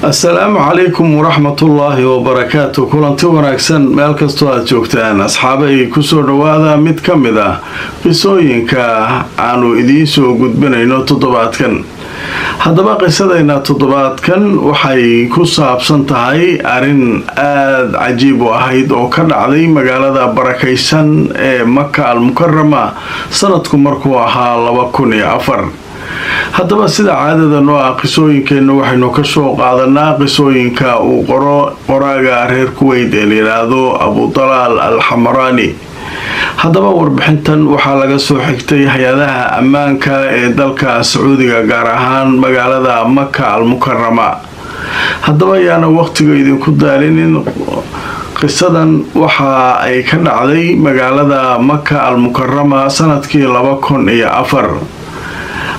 Asalaamu calaykum waraxmatullaahi wabarakaatu. Kulanti wanaagsan meel kastoo aad joogtaan, asxaabay. Kusoo dhowaada mid ka mid ah qisooyinka aanu idiin soo gudbinayno toddobaadkan. Haddaba, qisadayna toddobaadkan waxay ku saabsan tahay arrin aada cajiib u ahayd oo ka dhacday magaalada barakaysan ee Maka Al Mukarama, sanadku markuu ahaa 2004. Haddaba, sida caadada noo ah, qisooyinkeenna waxaynu kasoo qaadanaa qisooyinka uu qoro qoraaga reer Kuweyt ee layidhaahdo Abudalaal Al Xamaraani. Haddaba, warbixintan waxaa laga soo xigtay hay-adaha ammaanka ee dalka Sacuudiga, gaar ahaan magaalada Maka Al Mukarama. Haddaba, ayaana waqtiga idinku daalinin. Qisadan waxa ay ka dhacday magaalada Maka Al Mukarama sanadkii 2004.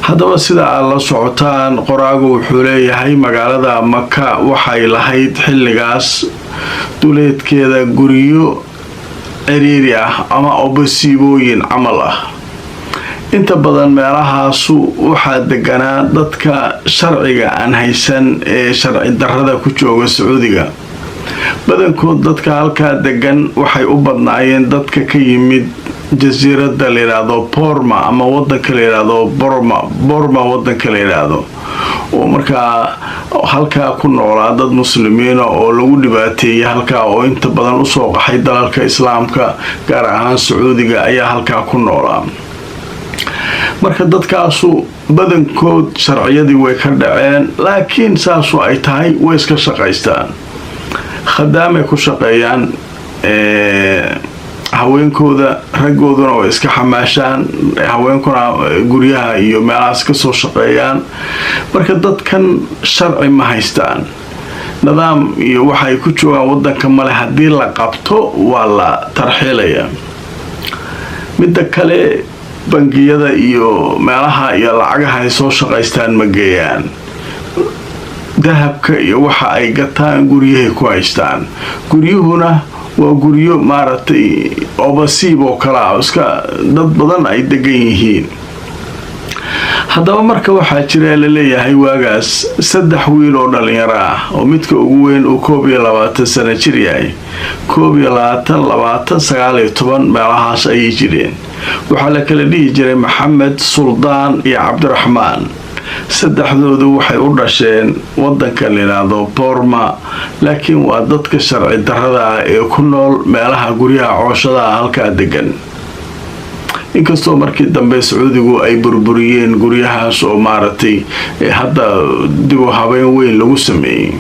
Haddaba, sida aad la socotaan, qoraagu wuxuu leeyahay magaalada Maka waxay lahayd xilligaas duleedkeeda guryo ciriiri ah ama obasiibooyin camal ah. Inta badan meelahaasu waxaa deganaa dadka sharciga aan haysan ee sharci darrada ku jooga Sacuudiga. Badankood dadka halkaa degan waxay u badnaayeen dadka ka yimid jasiiradda layidhaahdo Borma ama wadanka layidhaahdo Borma. Borma wadanka la yidhaahdo oo markaa halkaa ku noolaa dad muslimiina oo lagu dhibaateeyay halkaa, oo inta badan usoo qaxay dalalka Islaamka, gaar ahaan Sacuudiga, ayaa halkaa ku noolaa. Marka dadkaasu badankood sharciyadii way ka dhaceen, laakiin saasu ay tahay way iska shaqaystaan, khadaamay ku shaqeeyaan haweenkooda, raggooduna way iska xamaashaan, haweenkuna guryaha iyo meelahaas kasoo shaqeeyaan. Marka dadkan sharci ma haystaan, nidaam iyo waxay ku joogaan wadanka male. Haddii la qabto, waa la tarxiilaya. Midda kale, bangiyada iyo meelaha iyo lacagaha ay soo shaqaystaan ma geeyaan. Dahabka iyo waxa ay gataan guryahay ku haystaan. Guryuhuna waa guryo maaragtay obasiib oo kale ah, iska dad badan ay degan yihiin. Haddaba, marka waxaa jira laleeyahay waagaas saddex wiil oo dhalinyaro ah, oo midka ugu weyn uu 21 sano jir yahay, 21, 20, 19 meelahaas ayay jireen. Waxaa la kala dhihi jiray Maxamed, Suldaan iyo Cabdiraxmaan. Saddexdoodu waxay u dhasheen wadanka layidhaahdo Borma, laakiin waa dadka sharci darrada ah ee ku nool meelaha guryaha cooshadaha halkaa degan. Inkastoo markii dambe Sacuudigu ay burburiyeen guryahaas oo maaragtay hadda dib u habeyn weyn lagu sameeyey,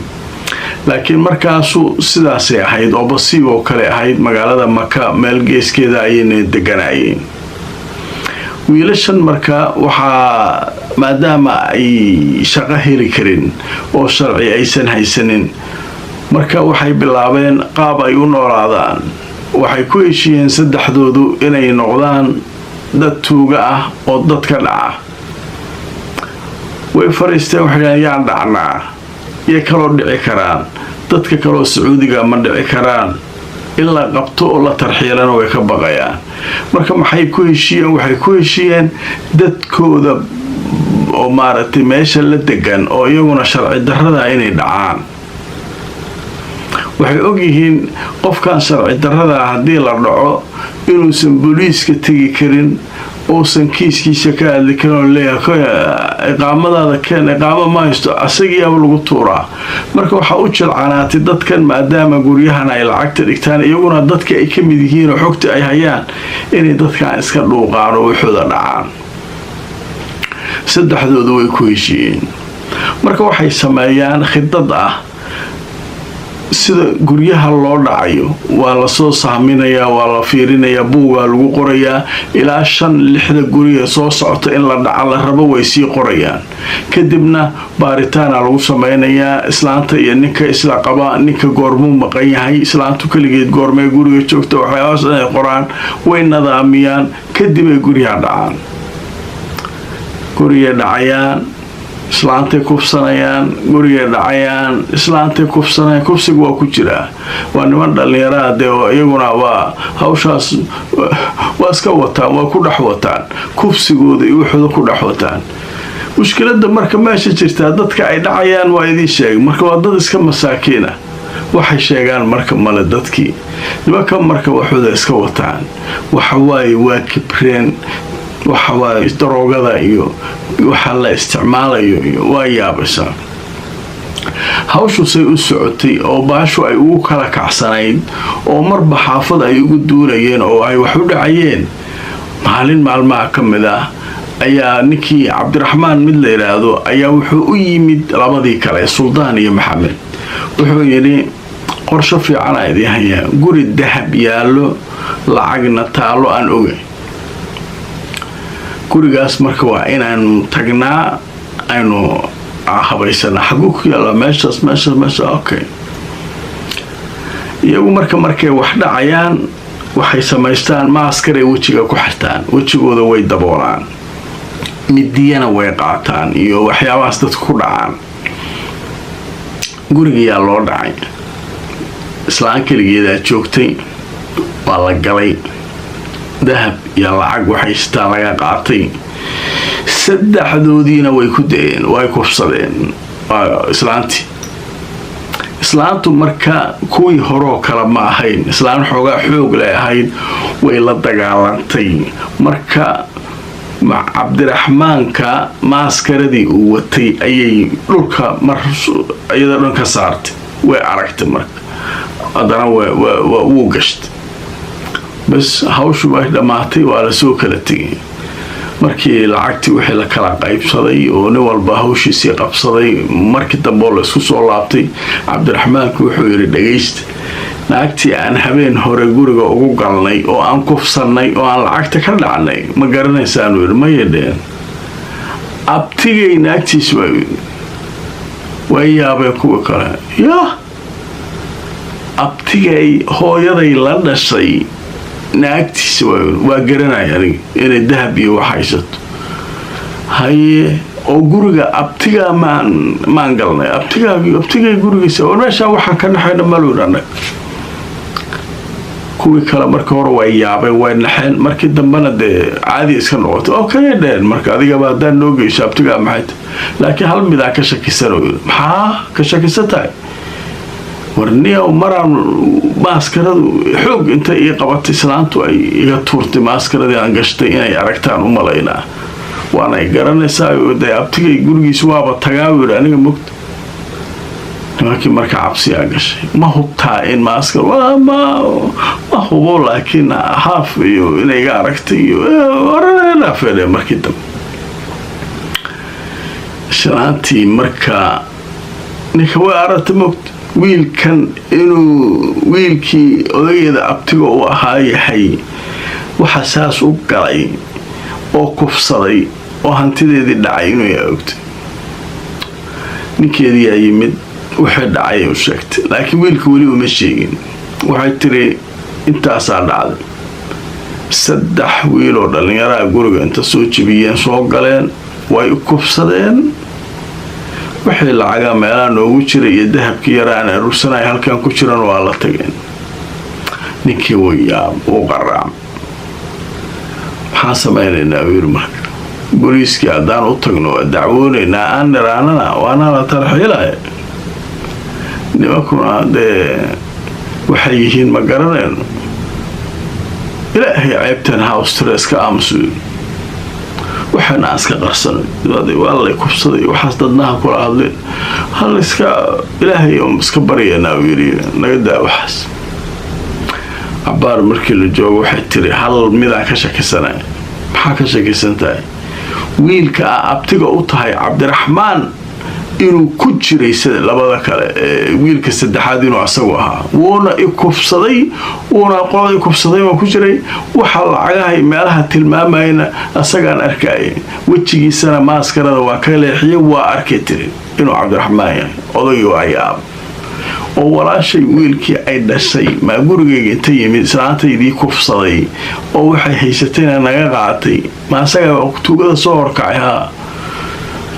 laakiin markaasu sidaasay ahayd oo basiib oo kale ahayd. Magaalada Maka meel geeskeeda ayayna deganayeen wiilashan. Marka waxaa, maadaama ay shaqo heli karin oo sharci aysan haysanin, marka waxay bilaabeen qaab ay u noolaadaan. Waxay ku heshiiyeen saddexdoodu inay noqdaan dad tuuga ah oo dadka dhaca. Way fariisteen, waxay dhahen: "Yaan dhacnaa? Iyo kaloo dhici karaan? Dadka kaloo Sacuudiga ma dhici karaan, in la qabto oo la tarxiilana way ka baqayaan." Marka maxay ku heshiiyeen? Waxay ku heshiiyeen dadkooda oo maaragtay meesha la degan oo iyaguna sharci darrada inay dhacaan. Waxay ogyihiin qofkan sharci darrada haddii la dhaco inuusan booliiska tegi karin, uusan kiiskiisa ka hadli karin, oo leeyahay: "Iqaamadaada keen." Iqaamo ma haysto, asagiiaba lagu tuuraa. Marka waxaa u jilcanaatay dadkan, maadaama guryahan ay lacagta dhigtaan, iyaguna dadka ay ka mid yihiin oo xogta ay hayaan, inay dadkan iska dhuuqaan oo waxooda dhacaan. Saddexdoodu way ku heshiiyeen. Marka waxay sameeyaan khidad ah sida guryaha loo dhacayo. Waa lasoo sahminayaa, waa la fiirinayaa, buugaa lagu qorayaa. Ilaa shan lixda guriga soo socota in la dhaca la rabo way sii qorayaan. Kadibna baaritaana lagu sameynayaa islaanta iyo ninka isla qaba. Ninka goormuu maqan yahay? Islaantu keligeed goormee guriga joogta? Waxyaabahaas inay qoraan, way nadaamiyaan. Kadib ay guryaha dhacaan. Gurigay dhacayaan, islaantay kufsanayaan. Gurigay dhacayaan, islaantay kufsanayaan. Kufsiga waa ku jiraa. Waa niman dhallinyaraha dee, oo iyaguna waa hawshaas waa iska wataan, waa ku dhex wataan kufsigooda iyo waxooda ku dhex wataan. Mushkiladda marka meesha jirtaa, dadka ay dhacayaan waa idiin sheegay. Marka waa dad iska masaakiina, waxay sheegaan marka male dadkii. Nimanka marka waxooda iska wataan, waxawaaye waa kibreen, waxawaaye daroogada iyo waxa la isticmaalayo iyo waa yaabaysaa. Hawshusay u socotay oo baashu ay ugu kala kacsanayd oo marba xaafad ay ugu duulayeen oo ay wax u dhacayeen, maalin maalmaha ka mid ah ayaa ninkii Cabdiraxmaan mid la yidhaahdo ayaa wuxuu u yimid labadii kale, Suldaan iyo Maxamed. Wuxuu yidhi, "Qorsho fiicanaa idiin hayaa, guri dahab yaallo, lacagna taallo aan ogay. Gurigaas marka waa inaanu tagnaa, aynu habaysanaa. Xaguu ku yaallaa?" "Meeshaas, meeshaas, meesha." Okay. Iyagu marka markay wax dhacayaan waxay samaystaan maaskaray wejiga ku xirtaan, wejigooda way daboolaan, midiyana way qaataan iyo waxyaabahaas dadka ku dhacaan. Gurigayaa loo dhacay. Islaan keligeedaa joogtay. Waa la galay, dahab iyo lacag waxay sitaan laga qaatay. Saddexdoodiina way ku dayeen, way kufsadeen islaantii. Islaantu marka kuwii horoo kale ma ahayn, islaan xoogaa xoog leh ahayd, way la dagaalantay. Marka Cabdiraxmaanka maaskaradii uu watay ayay dhulka mar iyada dhan ka saartay. Way aragtay marka, haddana wuu gashtay. Bas, hawshu way dhammaatay, waa lasoo kala tegay. Markii lacagtii wixii la kala qaybsaday oo nin walba hawshiisii qabsaday, markii dambe oo laysku soo laabtay, Cabdiraxmaanku wuxuu yidhi, "Dhagaysta, naagtii aan habeen hore guriga ugu galnay oo aan kufsannay oo aan lacagta ka dhacnay ma garanaysaanuu yidhi. "Maya," dheen. "Abtigay naagtiis waa," yidhi. Way yaabeen kuwa kale. "Yah, abtigay hooyaday la dhashay naagtiisa waa garanaya aniga inay dahab iyo wax haysato." "Haye, oo guriga abtigaa maan maan galnay?" "Abtigaa, abtigay gurigiisa. War meeshaa waxaan ka naxayna maluun anag." Kuwii kale marka hore way yaabeen, way naxeen, markii dambena dee caadi iska noqotay. "Okay," dheen. "Marka adigaba haddaan noo geyso abtigaa maxay tahay? Laakiin hal midaan ka shakisan." "Maxaa ka shakisan tahay?" "Warniyow, maraan maaskaradu xoog intay ii qabatay islaantu ay iga tuurtay maaskaradii aan gashtay, inay aragtaan u malaynaa, waanay garanaysaa. Dee abtigay gurigiisa waaba tagaa," yidhi aniga mogta. Nimankii marka cabsiyaa gashay. "Ma hubtaa in maaskar?" "Ma hubo, laakiin haaf iyo inay iga aragtay iyo waranafedhe." Markii dambe islaantii marka ninka way aragtay mogta wiilkan inuu wiilkii odageeda abtiga u ahaa yahay waxa saas u galay oo kufsaday oo hantideedii dhacay inuu yaa ogtay. Ninkeediyaa yimid, wixii dhacay u sheegtay, laakiin wiilka weli uma sheegin. Waxay tiri, "Intaasaa dhacday, saddex wiiloo dhallinyaraha guriga inta soo jebiyeen soo galeen, way kufsadeen, wixii lacagaa meelaha noogu jiray iyo dahabkii yara aan aruursanaya halkan ku jiran waa la tageen." Ninkii wayaab, uu qaraam. "Maxaan samaynaynaa?" uu yiri. "Marka booliiskii haddaan u tagno waa dacwoonaynaa, aan niraanana waana la tarxiilaya. Nimankuna dee waxay yihiin ma garanayno. Ilaahay ceebtan ha asturo, iska aamusu, waxaana aan iska qarsano. Waa lay kubsaday, waxaas dadnaha kula hadleen, hal iska Ilaahay un iska baryaynaa," uu yidhi. "Naga daa waxaas." Cabaar markii la joogo waxay tiri, "Hal midaan ka shakisanay." "Maxaa ka shakisan tahay?" "Wiilka a abtiga u tahay, Cabdiraxmaan, inuu ku jiray labada kale, wiilka saddexaad inuu asagu ahaa, wuuna i kufsaday, wuuna qolada i kufsaday waa ku jiray. Waxa lacagahay meelaha tilmaamayna asagaan arkaya, wejigiisana maaskarada waa ka leexiyay, waa arkay," tiri, "inuu Cabdiraxmaan yahay." Odagii waa yaab. "Oo walaashay wiilkii ay dhashay maa gurigayga inta yimid islaantaydii kufsaday oo waxay haysatayna naga qaatay? Ma asaga tuugada soo horkacay?" "Haa."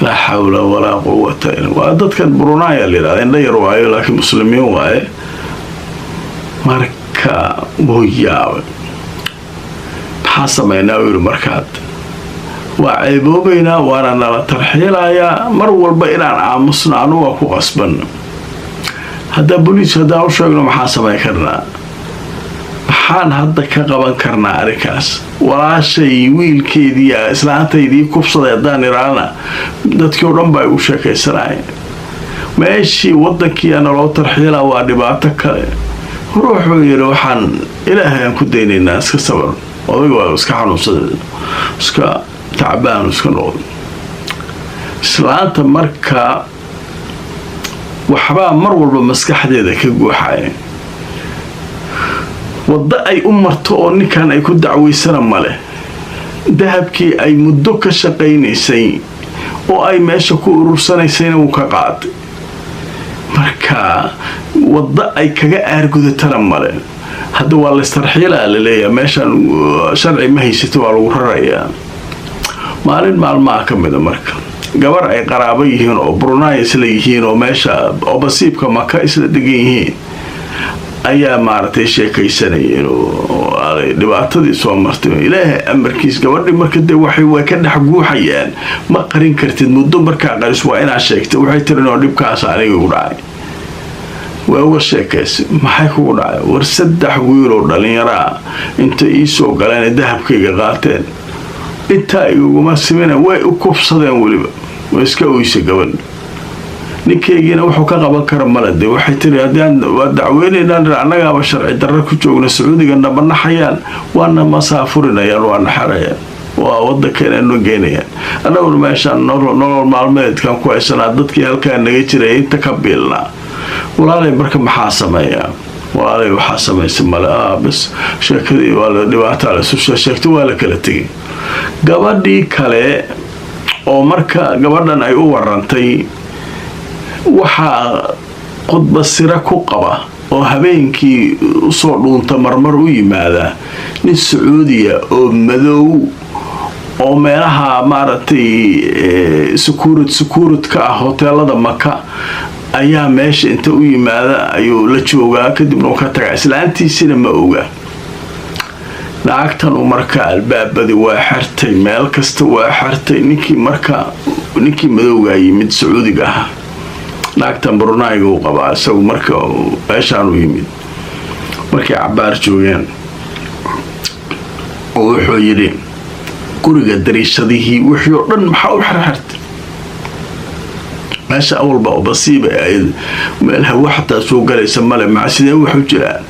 Laa xawla walaa quwata. Waa dadkan Brunaya la yidhahda, indha yar waayo, laakiin muslimiin waaye. Marka wuu yaabay. "Maxaa sameynaa?" u yidhi. "Markaad Waa ceeboobaynaa, waana nala tarxiilayaa. Mar walba inaan aamusno anuga ku qasban. Haddaa boliis haddaan u sheegno, maxaa samayn karnaa? Maxaan hadda ka qaban karnaa arrinkaas? Walaashay wiilkeedii islaantaydii kubsaday haddaan iraana, dadkii o dhan baa igu sheekaysanaya. Meeshii wadankiia naloo tarxiilaa, waa dhibaato kale. Ruuxuu yidhi, waxaan Ilaahay aan ku daynaynaa, iska sabar. Odayga waa iska xanuunsada, iska tacbaan, iska noqda. Islaanta marka waxbaa mar walba maskaxdeeda ka guuxaya. Waddo ay u marto oo ninkan ay ku dacweysana male. Dahabkii ay muddo ka shaqaynaysay oo ay meesha ku urursanaysayna wuu ka qaaday. Marka waddo ay kaga aargudatana male. Hadda waa laystarxiilaa laleeyahay, meeshaan sharci ma haysato, waa lagu rarayaa. Maalin maalmaha ka mida marka, gabar ay qaraabo yihiin oo Brunei isla yihiin oo meesha oo basiibka Maka isla degan yihiin ayaa maaragtay sheekaysanayeen oo dhibaatadii soo martay. Ilaahay amarkiis, gabadhii marka dee waxay way ka dhex guuxayaan, ma qarin kartid. Muddo markaa qaris, waa inaa sheegtay. Waxay tirin oo dhibkaas aniga igu dhacay. Way uga sheekaysay. Maxay kugu dhacay? War 3 wiiloo dhalinyaraa inta iisoo galeen, dahabkayga qaateen, intaa iguguma simina, way u kubsadeen weliba. Way iska oysa gabadh. Ninkaygiina wuxuu ka qaban kara male. Dee waxay tiri, haddii waa dacweynaynaan, annagaaba sharci darro ku joogna Sacuudiga, nabanaxayaan, waana masaafurinayaan, waa naxarayaan, waa wadankeena geynayaan. Annaguna meeshaan nolol maalmeedkan ku haysanaa, dadkii halkaa naga jiray inta ka biilnaa. Walaalay, marka maxaa sameeyaa? Walaalay, waxaa samaysa male. Bas, sheekadii waa la dhibaataa la isu sheegtay, waa la kala tegay. Gabadhii kale oo marka gabadhan ay u warantay, waxaa khudba sira ku qaba oo habeenkii usoo dhuunta, marmar u yimaada, nin Sacuudiya oo madow oo meelaha maaragtay security ka ah hoteelada Maka ayaa meesha inta u yimaada ayuu la joogaa, kadibna uu ka tagaa. Islaantiisina ma oga. Lacagtan uu marka albaabadii waa xirtay, meel kasta waa xirtay. Ninkii marka, ninkii madowgaa yimid, Sacuudiga ahaa, naagtan Brunayga uu qabaa isagu. Marka meeshaan u yimid, markay cabaar joogeen oo wuxuu yidhi, guriga dariishadihii wixii oo dhan maxaa u xirxirtay? Meesha awalba basiiba ahayd, meel hawo xataa soo galaysa male. Maca sidee waxu jiraan?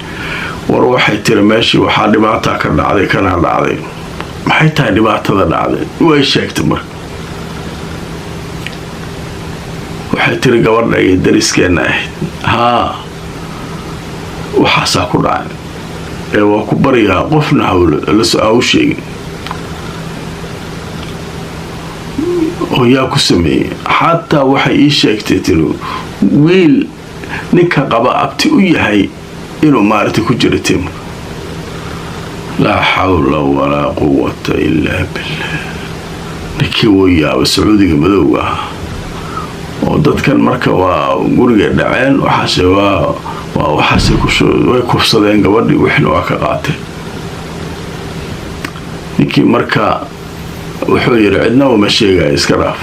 War waxay tiri, meeshii waxaa dhibaataa ka dhacday, kana dhacday. Maxay tahay dhibaatada dhacday? Way sheegtay. Marka waxay tiri, gabadha iyo dariskeenna ahayd haa, waxaasaa ku dhacay ee waa ku baryaa, qofna ha u sheegin. Oo yaa ku sameeyey? Xataa waxay ii sheegtay, tiri, wiil ninka qaba abti u yahay inuu maaragtay ku jiro tiimka. Laa xawla walaa quwata ilaa billah. Ninkii wuu yaaba, Sacuudiga madowga ah oo dadkan marka waa guriga dhaceen, waxaase waa waxaase way kufsadeen gabadhii, wixina waa ka qaateen. Ninkii marka wuxuu yidhi, cidna uma sheegaya, iska dhaaf.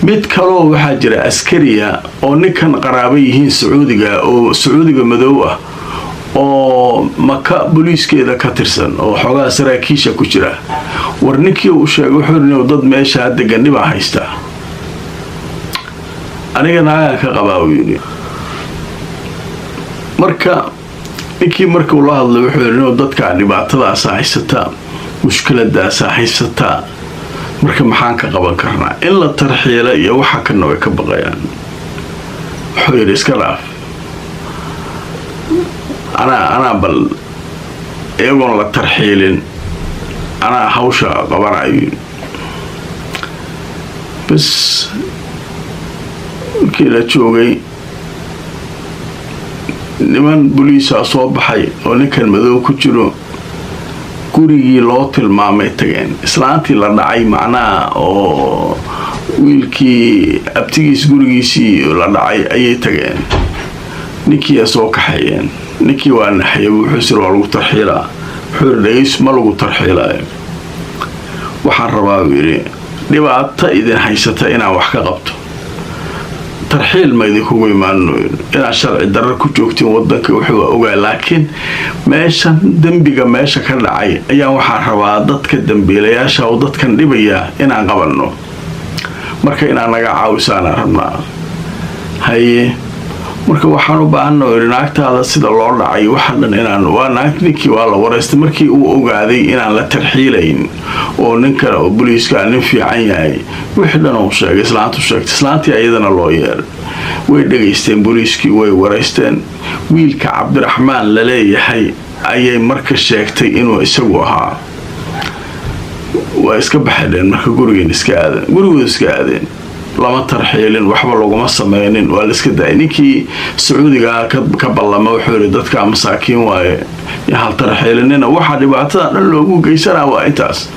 Mid kaloo waxaa jira askariya oo ninkan qaraabo yihiin, Sacuudiga, oo Sacuudiga madow ah oo Maka booliiskeeda ka tirsan oo xoogaha saraakiisha ku jira. War ninkii uu sheegay, wuxuu yidhi, dad meeshaa degan dhibaa haystaa, aniga naagaan ka qabaa, uu yidhi. Marka ninkii markuu la hadlay, wuxuu yidhi, dadkaa dhibaatadaasa haysataa, mushkiladaasaa haysataa, marka maxaan ka qaban karnaa? In la tarxiila iyo waxa kana way ka baqayaan. Wuxuu yidhi, iska dhaaf, anaa bal iyagoon la tarxiilin anaa hawsha qabanayo. Bas, markii la joogay, niman boliisaa soo baxay oo ninkan madow ku jiro. Gurigii loo tilmaamay tageen, islaantii la dhacay macnaha oo wiilkii abtigiis gurigiisii la dhacay ayay tageen. Ninkiiyaa soo kaxeeyeen. Ninkii waa naxyay, wuxuu sir waa lagu tarxiilaa. Wuxuu yidhi, dhegeys, ma lagu tarxiilaayo. Waxaan rabaa, buu yidhi, dhibaato idin haysata inaan wax ka qabto. Tarxiil ma idinkugu imaanno, inaad sharci darro ku joogtiin wadanka wuxuu ogaa, laakiin meeshan dembiga meesha ka dhacay ayaa waxaan rabaa dadka dembiilayaasha oo dadkan dhibaya inaan qabanno. Marka inaad naga caawisaanaan rabnaa. Haye, marka waxaan u baahana, yidhi, naagtaada sida loo dhacay waxa dhan inaan waa naag. Ninkii waa la wareystay. Markii uu ogaaday inaan la tarxiilayn oo nin kale oo booliiska nin fiican yahay, wixii dhan uu sheegay, islaantu sheegtay, islaantii ayadana loo yeeray, way dhegaysteen booliiskii, way wareysteen. Wiilka Cabdiraxmaan la leeyahay ayay marka sheegtay inuu isagu ahaa. Waa iska baxadheen marka, gurigeen iska aaden, gurigooda iska aadeen. Lama tarxiilin, waxba laguma sameynin, waa la iska daayay. Ninkii Sacuudigaa ka ballama wuxuu yidhi, dadka masaakiin waaye, hal tarxiilinina, waxaa dhibaatada dhan loogu geysanaa waa intaas.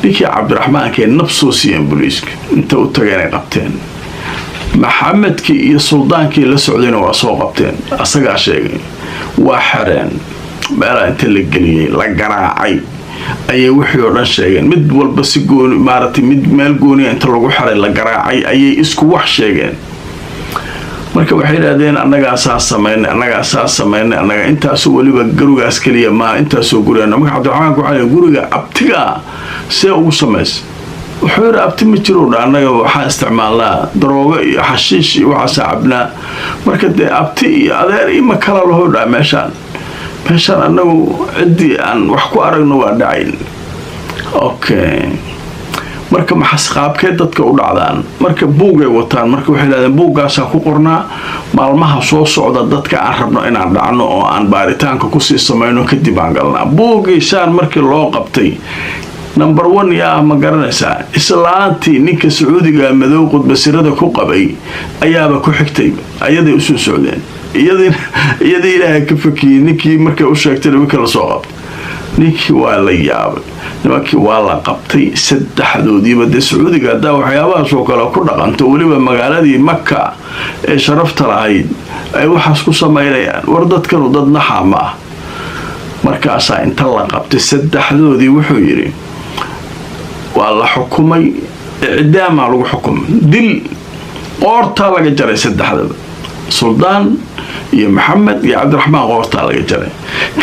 Ninkii Cabdiraxmaankee nab soo siiyeen booliiska, inta u tageenay qabteen. Maxamedkii iyo suldaankii la socdayna waa soo qabteen, asagaa sheegay. Waa xereen, meelaa inta la geliyey la garaacay ayay wixii oo dhan sheegeen. Mid walba si gooni, maaragtay, mid meel gooniya inta lagu xiray la garaacay ayay isku wax sheegeen. Marka waxay yidhahdeen, annagaa saa samaynay, annagaa saa samaynay, annaga intaasoo weliba gurigaas keliya maaha, intaasoo guriga. Marka Cabdiraxmaanka waxaa guriga abtigaa see ugu samaysa? Wuxuu yidhi, abti ma jiro dha, annaga waxaan isticmaalnaa daroogo iyo xashiish iyo waxaasaa cabnaa. Marka dee abti iyo adeer iyo ma kala laho dha. Meeshaan annagu ciddii aan wax ku aragno waa dhacayn. Okay, marka maxas qaabkee dadka u dhacdaan? Marka buugay wataan. Marka waxay dhahdeen, buuggaasaa ku qornaa maalmaha soo socda dadka aan rabno inaan dhacno oo aan baaritaanka kusii samayno, kadib aan galnaa. Buuggii saan markii loo qabtay, number one yaa ma garanaysaa? Islaantii ninka Sacuudiga madow qudbasirada ku qabay ayaaba ku xigtay, ayaday usoo socdeen. Iyadii Ilaahay ka fakiyey. Ninkii markay u sheegtay, nimankii lasoo qabtay, ninkii waa la yaabay. Nimankii waa la qabtay saddexdoodiiba. Dee Sacuudiga haddaa waxyaabahaasoo kale ku dhaqanto, weliba magaaladii Maka ee sharafta lahayd ay waxaas ku samaynayaan, war dadkanu dad naxa ma ah. Markaasaa inta la qabtay saddexdoodii, wuxuu yidhi, waa la xukumay, icdaamaa lagu xukumay, dil, qoortaa laga jaray saddexdaba, Suldaan iyo Maxamed iyo Cabdiraxmaan, qoortaa laga jaray.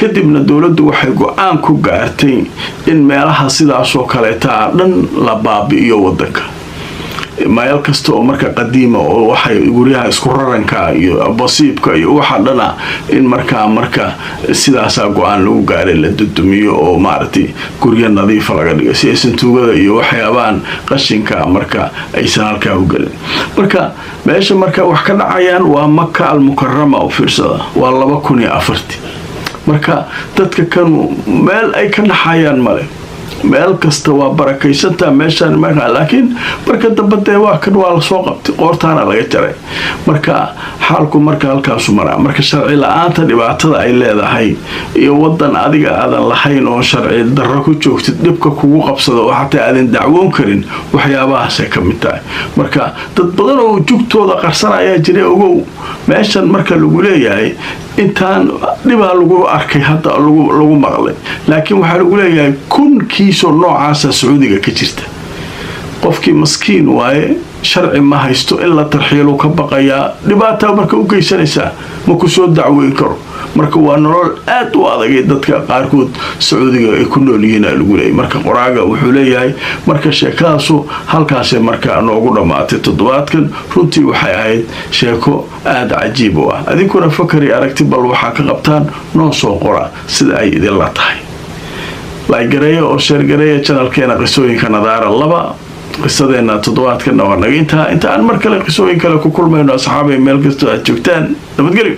Kadibna dowladdu waxay go-aan ku gaartay in meelaha sidaasoo kaleetaa dhan la baabi'iyo wadanka, meel kasta oo marka qadiima oo waxay guryaha isku raranka iyo basiibka iyo waxa dhana in markaa marka sidaasaa go-aan lagu gaaray, la dudumiyo oo maaragtay guryo nadiifa laga dhigay, si aysan tuugada iyo waxyaabahan qashinka marka aysan halkaa u gelin. Marka meesha marka wax ka dhacayaan waa Maka Almukarama, u fiirsada, waa 2004-tii. Marka dadka kanu meel ay ka dhaxayaan male, meel kasta waa barakaysantaa meeshaan markaa, laakiin marka dambe dee waa kan, waa lasoo qabtay, qoortaana laga jaray. Marka xaalku marka halkaasu maraa. Marka sharci la-aanta dhibaatada ay leedahay iyo wadan adiga aadan lahayn oo sharci darro ku joogtid, dhibka kugu qabsado oo xataa aadan dacwoon karin, waxyaabahaasay ka mid tahay. Marka dad badan oo jugtooda qarsan ayaa jira, ogow. Meeshan marka lagu leeyahay intaan dhibaa lagu arkay, hadda lagu maqlay, laakiin waxaa lagu leeyahay 1000 kiisoo noocaasa Sacuudiga ka jirta. Qofkii maskiin waaye, sharci ma haysto, in la tarxiilu ka baqayaa, dhibaataa marka u geysanaysaa, ma ku soo dacweyn karo. Marka waa nolol aad u adagay dadka qaarkood Sacuudiga ay ku nool yihiin aa lagu leeyahy. Marka qoraaga wuxuu leeyahay, marka sheekadaasu halkaasay marka noogu dhammaatay toddobaadkan. Runtii waxay ahayd sheeko aada cajiib u ah. Adinkuna fakari aragti bal waxaa ka qabtaan noo soo qora, sida ay idinla tahay. Like gareeya oo share gareeya channelkeena Qisooyinka Nadaara laba. Qisadeenna toddobaadkanna waa naga intaa. Inta aan mar kale qisooyin kale ku kulmayno, asxaabay, meel kastoo aad joogtaan, nabadgelyo.